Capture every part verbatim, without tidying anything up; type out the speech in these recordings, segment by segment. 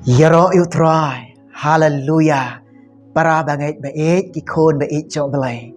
Ïaroh ïa u Trai. Haleluya. Para bangeit ba ïeit, ki khun ba ïeit jong u Blei,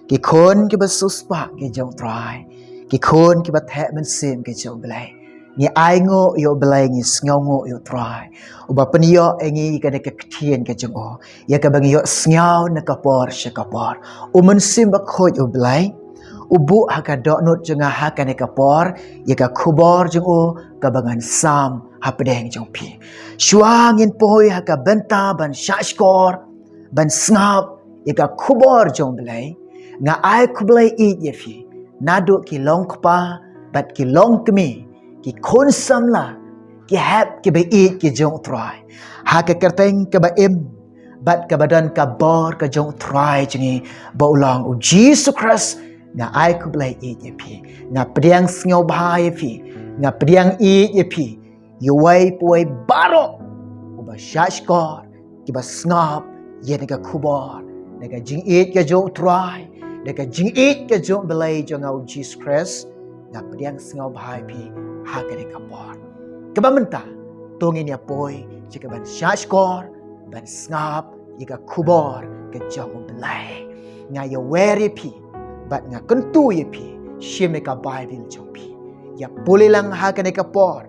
ki khun kiba siewspah ki jong u Trai, ki khun kiba theh mynsiem ki jong u Blei. Ngi ainguh ïa u Blei, ngi sngewnguh ïa u Trai uba pynïoh ïa ngi kane ka ktien ka jong u, ïa kaba ngi ïohsngew na ka por sha ka por. U Mynsiem Bakhuid u Blei u buh ha ka dohnud jong nga ha kane ka por ïa ka khubor jong u kaba ngan sam hapdeng jong phi. Shuwa ngin poi ha ka bynta ban shahshkor, ban sngap ïa ka khubor jong u Blei, nga ai khublei ïeit ïa phi naduh ki longkpa bad ki longkmie, ki khun samla, ki hep kiba ïeit ki jong u Trai, ha ka kyrteng kaba im bad kaba don ka bor ka jong u Trai jong ngi ba u long u Jisu Khrist. Nga ai khublei ïeit ïa phi, nga pdiang sngewbha ïa phi, nga pdiang ïeit ïa phi, ïa uwei pa uwei baroh uba shahshkor, kiba sngap ïa kane ka khubor, da ka jingïeit ka jong u Trai, da ka jingïeit ka jong u Blei jong nga u Jisu Khrist. Nga pdiang sngewbha ïa phi ha kane ka por. Kaba mynta to ngin ïa poi sha kaban shahshkor, ban sngap ïa ka khubor ka jong u Blei. Nga ïawer ïa phi bad nga kyntu ïa phi, shim ïa ka Baibl jong phi, ïa pule lang ha kane ka por,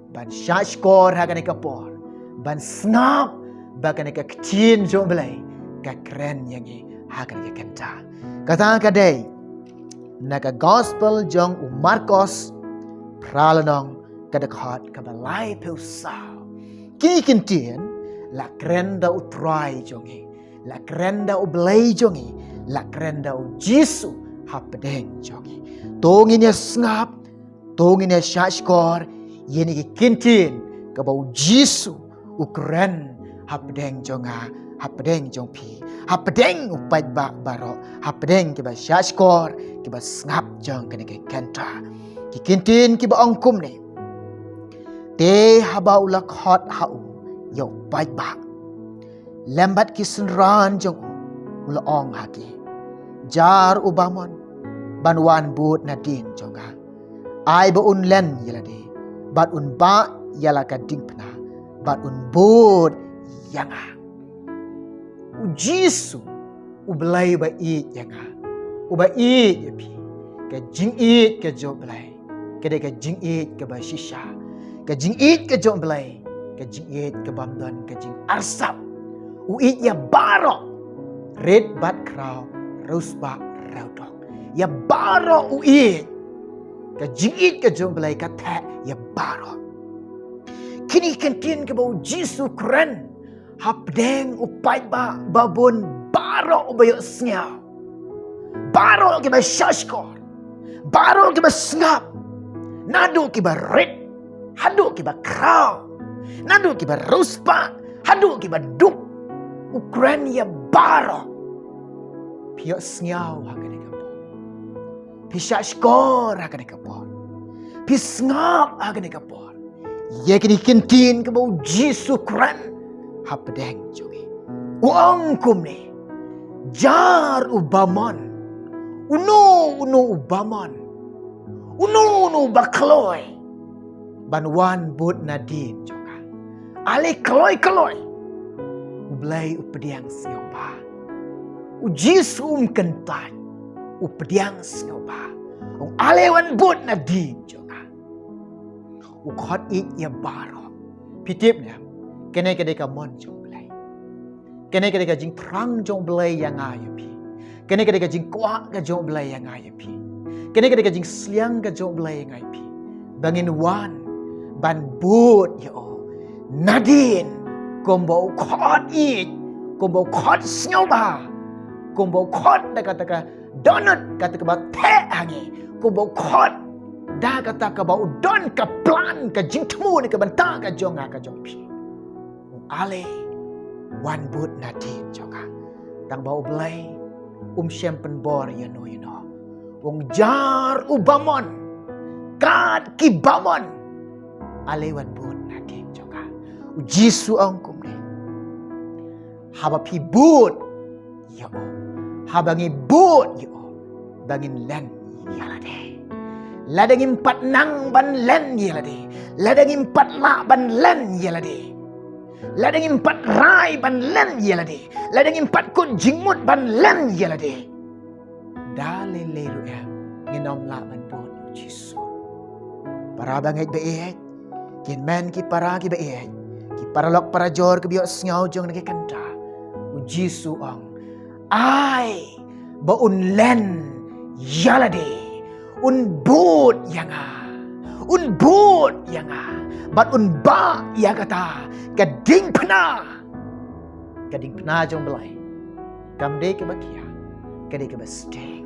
ban shahshkor ha kane ka por, ban sngap ba kane ka ktien jong u Blei ka kren ïa ngi ha kane ka kynta. Kata ka dei na ka Gospel jong u Markos, phra lynnong, ka dkhot kaba laiphew saw. Kine ki ktien la kren da u Trai jong ngi, la kren da u Blei jong ngi, la kren da u Jisu hapdeng jong ngi. To ngin ïa sngap, to ngin ïa shahshkor ïa kine ki ktien kaba u Jisu u kren hapdeng jong nga, hapdeng jong phi, hapdeng u paidbah baroh, hapdeng kiba shahshkor, kiba sngap jong kane ka kynta. Ki ktien kiba ong kumne: Te haba u la khot ha u ïa u paidbah lem bad ki synran jong u, u la ong ha ki: Jar u Bamon ban wan bud nadien jong nga. Ai ba un len ïa lade bad un bah ïa la ka diengphna bad un bud ïa nga. U Jisu, u Blei ba ïeit ïa nga, uba ïeit ïa phi. Ka jingïeit ka jong u Blei ka dei ka jingïeit kaba shisha. Ka jingïeit ka jong u Blei ka jingïeit kabym don ka jingarsap. U ïeit ïa baroh, rit bad khraw, riewspah riewdong. Ïa baroh u ïeit. Ka jingïeit ka jong u Blei ka theh ïa baroh. Kine ki ktien kaba u Jisu kren hapdeng u paidbah babun baroh uba ïohsngew, baroh kiba shahshkor, baroh kiba sngap, naduh kiba rit haduh kiba khraw, naduh kiba riewspah haduh kiba duk. U kren ïa baroh. Phi ïohsngew ha kane ka por, phi shahshkor ha kane ka por, phi sngap ha kane ka por ïa kine ki ktien kaba u Jisu kren hapdeng jong ngi. U ong kumne: Jar u Bamon. Uno uno u Bamon, uno uno uba kloi ban wan bud nadien jong nga. Ale kloi kloi. U Blei u pdiang sngewbha. U Jisu um kyntait, u pdiang sngewbha. Ong ale wan bud nadien jong nga. U khot ïeit ïa baroh. Phi tip ne, kane ka dei ka mon jong u Blei. Kane ka dei ka jingthrang jong u Blei ïa nga ïa phi. Kane ka dei ka jingkwah ka jong u Blei ïa nga ïa phi. Kane ka dei ka jingsliang ka jong u Blei ïa nga ïa phi, ba ngin wan ban bud ïa u nadien kumba u khot ïeit, kumba u khot sngewbha, kumba u khot da kata ka dohnud, kata kaba theh ha ngi, kumba u khot da kata kaba u don ka plan, ka jingthmu na ka bynta ka jong nga ka jong phi. Ale wan bud nadien jong nga. Tangba u Blei um shym pynbor ïano ïano. Ong jar u Bamon, kat ki Bamon, ale wan bud nadien jong nga. U Jisu ong kumne: Haba phi bud ïa u, haba ngi bud ïa u, ba ngin len ïa lade. Lada ngim pat nang ban len ïa lade, lada ngim pat lah ban len ïa lade, Lada ngim pat rai ban len ïa lade, lada ngim pat kut jingmut ban len ïa lade, da lei lei ruh em ngin ym lah ban bud ïa u Jisu. Para bangeit ba ïeit, ki hynmen ki para kiba ïeit, ki paralok parajor kiba ïohsngew jong na ki kynta, u Jisu u ong, ai ba un len ïa lade, un bud ïa nga, un bud ïa nga, bad un bah ïa kata ka diengphna. Ka diengphna jong u Blei kam dei kaba khia, ka dei kaba sting.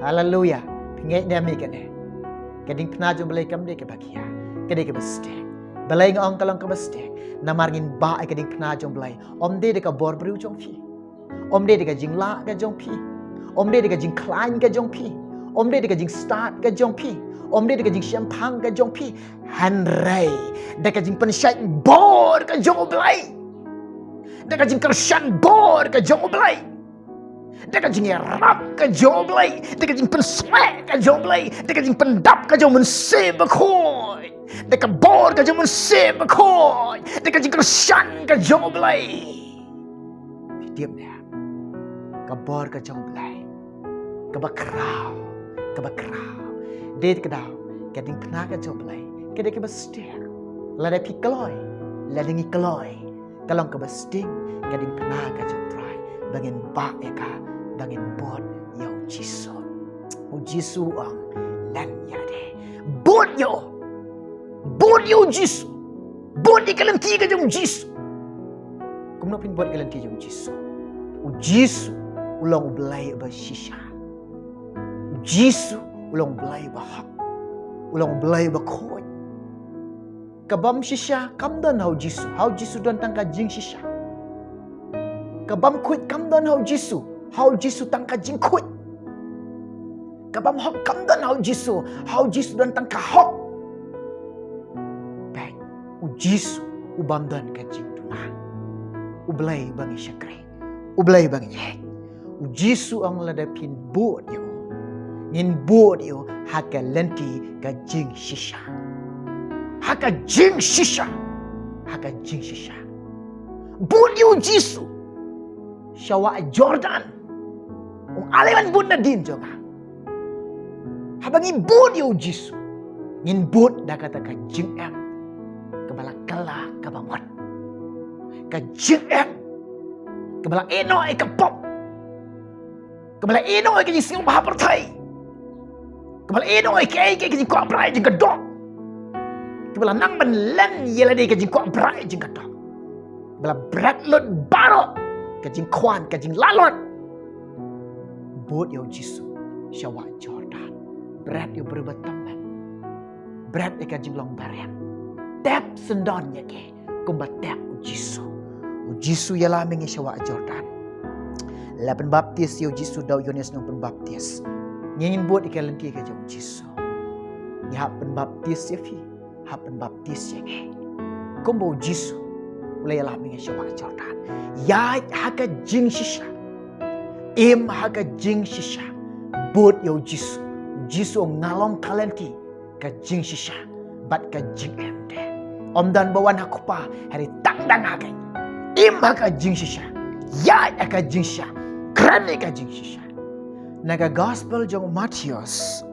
Haleluya. Phi ngeit ne em ïa kane? Ka diengphna jong u Blei kam dei kaba khia, ka dei kaba sting. Balei nga ong ka long kaba sting? Namar ngin bah ïa ka diengphna jong u Blei ym dei da ka bor briew jong phi, ym dei da ka jinglah ka jong phi, ym dei da ka jingkhlaiñ ka jong phi, ym dei da ka jingstad ka jong phi, ym dei da ka jingshemphang ka jong phi. Hynrei da ka jingpynshait bor ka jong u Blei, da ka jingkyrshan bor ka jong u Blei, da ka jingïarap ka jong u Blei, da ka jingpynshlur ka jong u Blei, da ka jingpyndap ka jong u Mynsiem Bakhuid, da ka bor ka jong u Mynsiem Bakhuid, da ka jingkyrshan ka jong u Blei. Phi tip ne em? Ka bor ka jong u Blei kaba khraw, kaba khraw. Dei ka daw, ka diengphna ka jong u Blei ka dei kaba sting. Lada phi kloi, lada ngi kloi, ka long kaba sting ka diengphna ka jong u Trai ba ngin bah ïa ka, ba ngin bud ïa u Jisu. U Jisu u ong, len ïa lade, bud ïa u, bud ïa u Jisu, bud ïa ka lynti ka jong u Jisu. Kumno phin bud ïa ka lynti jong u Jisu? U Jisu u long u Blei uba shisha. U Jisu u long u Blei uba hok, u long u Blei uba khuid. Ka bym shisha kam don ha u Jisu, ha u Jisu don tang ka jingshisha. Ka bym khuid kam don ha u Jisu, ha u Jisu tang ka jingkhuid. Ka bym hok kam don ha u Jisu, ha u Jisu don tang ka hok. Peit, u Jisu u bym don ka jingduna. U Blei uba ngi shakri, u Blei uba ngi ïeit. U Jisu u ong lada phin bud ïa u, ngin bud ïa u ha ka lynti ka jingshisha. Ha ka jingshisha. Ha ka jingshisha. Bud ïa u Jisu sha wah Jordan. U ong, ale ban bud nadien jong nga. Haba ngi bud ïa u Jisu, ngin bud da kata ka jingim kaba la kylla kaba mut. Ka jingim kaba la ïehnoh ïa ka pop, kaba la ïehnoh ïa ka jingsngewbha pyrthei, kaba la ïehnoh ïa ka, ïa ka jingkwah brai jong ka doh, kaba la nang ban len ïa lade ka jingkwah brai jong ka doh, kaba la bret lut baroh ka jingkwah, ka jinglaitluid. Bud ïa u Jisu sha wah Jordan. Bret ïa u briew ba tam lem, bret ïa ka jinglong ba riam. Tep syndon ïa ki kumba tep u Jisu. U Jisu u ïalam ïa ngi sha wah Jordan. La pynbaptis ïa u Jisu da u Ïoannis Nongpynbaptis. Ngi ngin bud ïa ka lynti ka jong u Jisu. Ngi hap pynbaptis ïa phi, hap pynbaptis ïa ngi. Kumba u Jisu u la ïalam ïa ngi sha wah Jordan. Ïaid ha ka jingshisha. Im ha ka jingshisha. Bud ïa u Jisu. U Jisu u ong nga long ka lynti, ka jingshisha bad ka jingim de. Ym don ba wan ha u Kpa hynrei tang da nga keiñ. Im ha ka jingshisha, ïaid ha ka jingshisha, kren ïa ka jingshisha. Na ka gospel jong u Mathaios,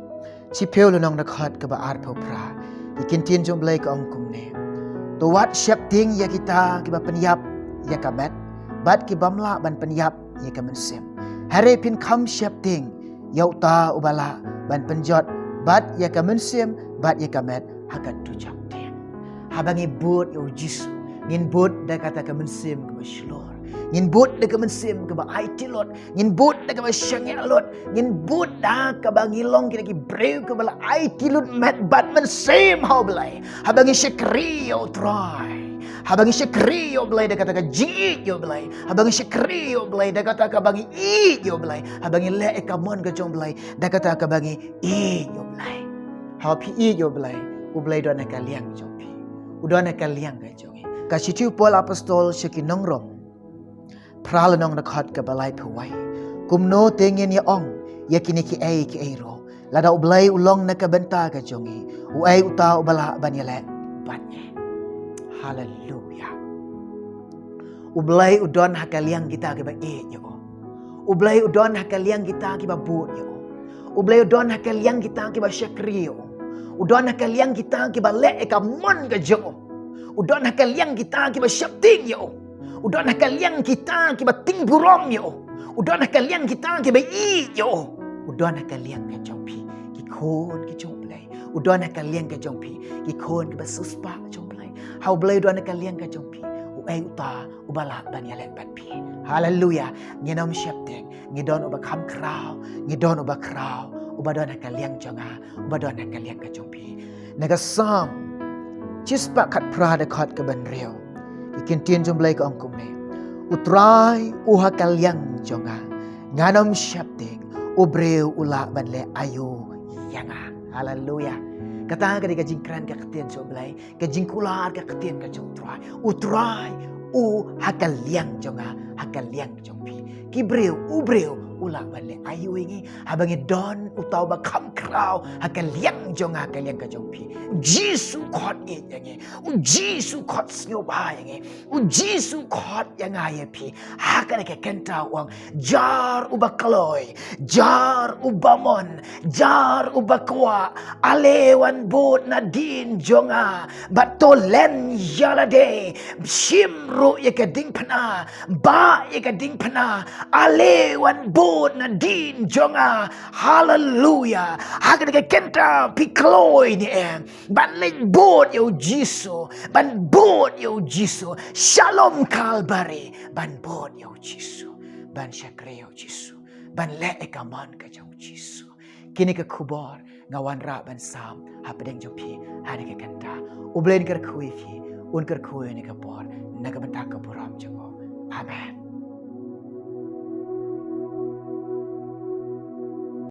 shiphew lynnong, dkhot kaba arphew phra, ka ktien jong u Blei ka ong kumne: To wat sheptieng ïa kita kiba pynïap ïa ka met bad ki bym lah ban pynïap ïa ka mynsiem. Hynrei phin kham sheptieng ïa uta uba lah ban pynjot bad ïa ka mynsiem bad ïa ka met ha ka dujok tieng. Haba ngi bud ïa u Jisu, ngin bud da kata ka mynsiem kaba shlur. Ngin bud da ka mynsiem kaba aiti lut. Ngin bud da kaba shaniah lut. Ngin bud da kaba ngi long kita ki briew kiba la aiti lut met bad mynsiem ha u Blei. Haba ngi shakri ïa u Trai, haba ngi shakri ïa u Blei da kata ka jingïeit ïa u Blei, haba ngi shakri ïa u Blei da kata kaba ngi ïeit ïa u Blei, haba ngi leh ïa ka mon ka jong u Blei da kata kaba ngi ïeit ïa u Blei. Haba phi ïeit ïa u Blei, u Blei u don ha ka liang jong phi, u don ha ka liang ka jong ngi. Ka shithi u Paul Apostol sha ki nong Rom, phra lynnong, dkhot kaba laiphew wei: Kumno te ngin ïa ong ïa kine kiei kiei ruh? Lada u Blei u long na ka bynta ka jong ngi, uei uta uba lah ban ïaleh bad ngi? Haleluya. U Blei u don ha ka liang kita kiba ïeit ïa u. U Blei u don ha ka liang kita kiba bud ïa u. U Blei u don ha ka liang kita kiba shakri ïa u. U don ha ka liang kita kiba leh ïa ka mon ka jong u. U don ha ka liang kita kiba sheptieng ïa u. U don ha ka liang kita kiba tieng burom ïa u. U don ha ka liang kita kiba ïeit ïa u. U don ha ka liang ka jong phi ki khun ki jong U Blei. U don ha ka liang ka jong phi ki khun kiba siewspah jong U Blei. Ha U Blei u don ha ka liang ka jong phi, u ei uta uba lah ban ïaleh bad phi. Haleluya. Ngin ym sheptieng, ngi don uba kham khraw, ngi don uba khraw, uba don ha ka liang jong nga, uba don ha ka liang ka jong phi. Na ka Salm shispah khatphra dkhot kaba hynriew, ki ktien jong U Blei ka ong kumne: U Trai u ha ka liang jong nga, ngan ym sheptieng, u briew u lah ban leh aïu ïa nga. Haleluya. Kata ka dei ka jingkren ka ktien jong U Blei, ka jingkular ka ktien ka jong U Trai. U Trai u ha ka liang jong nga, ha ka liang jong phi. Ki briew, u briew u lah ban leh aïu ïa ngi? Haba ngi don uta uba kham khraw ha ka liang jong nga, ha ka liang ka jong phi. U Jisu khot ïeit ïa ngi. U Jisu khot sngewbha ïa ngi. U Jisu khot ïa nga ïa phi. Ha kane ka kynta u ong, jar uba kloi, jar uba mon, jar uba kwah, ale wan bud nadien jong nga, bad to len ïa lade, shim ruh ïa ka diengphna, bah ïa ka diengphna, ale wan bud nadien jong nga. Haleluya. Ha kane ka kynta phi kloi ne em ban leit bud ïa U Jisu, ban bud ïa U Jisu sha lum Kalbari, ban bud ïa U Jisu, ban shakri ïa U Jisu, ban leh ïa ka mon ka jong U Jisu. Kine ki khubor nga wanrah ban sam hapdeng jong phi ha kane ka kynta. U Blei un kyrkhu ïa phi, un kyrkhu ïa kane ka por na ka bynta ka burom jong u. Amen.